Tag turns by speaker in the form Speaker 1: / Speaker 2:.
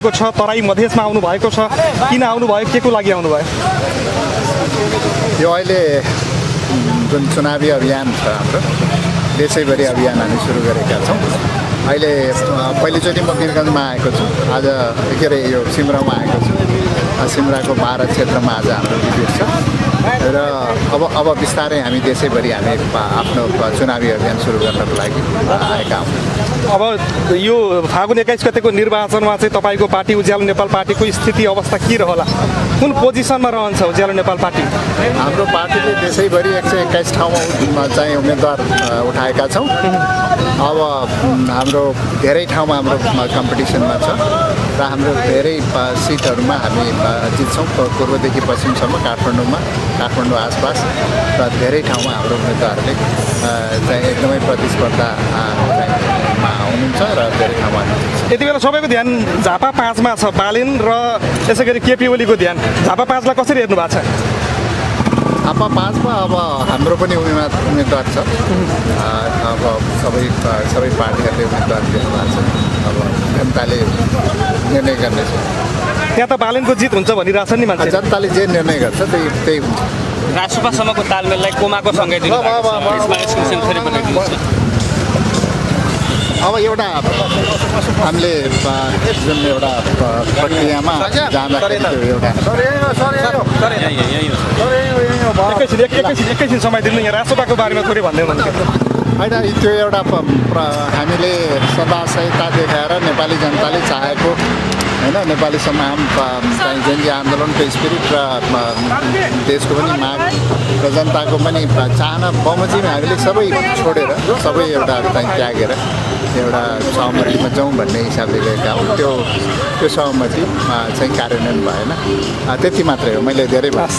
Speaker 1: छ तराई मधेसमा आउनु भएको छ किन आउनु भयो के को लागि आउनु भयो
Speaker 2: यो अहिले जुन चुनावी अभियान छ हाम्रो देशैभरि अभियान हामी सुरु गरेका छौँ। अहिले पहिलोचोटि म वीरगञ्जमा आएको छु। आज के अरे यो सिमरामा आएको छु। सिमराको 12 क्षेत्रमा आज हाम्रो भिजिट छ र अब बिस्तारै हामी देशैभरि हामी आफ्नो चुनावी अभियान सुरु गर्नको लागि आएका हौँ।
Speaker 1: अब यो फागुन 21 गतेको निर्वाचनमा चाहिँ तपाईँको पार्टी उज्यालो नेपाल पार्टीको स्थिति अवस्था के रहला? कुन पोजिसनमा रहन्छ उज्यालो नेपाल पार्टी?
Speaker 2: हाम्रो पार्टीले देशैभरि 121 ठाउँमा चाहिँ उम्मेदवार उठाएका छौँ। अब हाम्रो धेरै ठाउँमा हाम्रो कम्पिटिसनमा छ र हाम्रो धेरै सिटहरूमा हामी जित्छौँ। पूर्वदेखि पश्चिमसम्म काठमाडौँ आसपास र धेरै ठाउँमा हाम्रो उम्मेदवारहरूले चाहिँ एकदमै प्रतिस्पर्धामा हुनुहुन्छ र धेरै ठाउँमा
Speaker 1: यति बेला सबैको ध्यान झापा 5मा छ। बालेन र त्यसै गरी केपी ओलीको ध्यान झापा 5लाई कसरी हेर्नु भएको छ?
Speaker 2: झापा 5मा अब हाम्रो पनि उम्मेदवार छ। अब सबै पार्टीहरूले उम्मेदवार दिनु भएको छ। अब जनताले निर्णय गर्नेछ।
Speaker 1: त्यहाँ त बालेनको जित हुन्छ भनिरहेछ नि मान्छे।
Speaker 2: जनताले जे निर्णय गर्छ त्यही हुन्छ।
Speaker 3: राष्ट्रसभासम्मको तालमेललाई कोमाको सँगै दिनु
Speaker 2: अब एउटा हामीले जुन एउटा प्रक्रियामा जाँदाखेरि
Speaker 1: एकैछिन समय दिनु। यहाँ राष्ट्रसभाको बारेमा थोरै भन्दै हुनुहुन्छ।
Speaker 2: होइन, त्यो एउटा हामीले सदाशयता देखाएर नेपाली जनताले चाहेको होइन नेपाली समाज चाहिँ जनजी आन्दोलनको स्पिरिट र देशको पनि माग र जनताको पनि चाहना बमोजिममा हामीले सबै छोडेर सबै एउटा चाहिँ त्यागेर एउटा सहमतिमा जाउँ भन्ने हिसाबले गएका हौँ। त्यो सहमति चाहिँ कार्यान्वयन भएन। त्यति मात्रै हो। मैले धेरै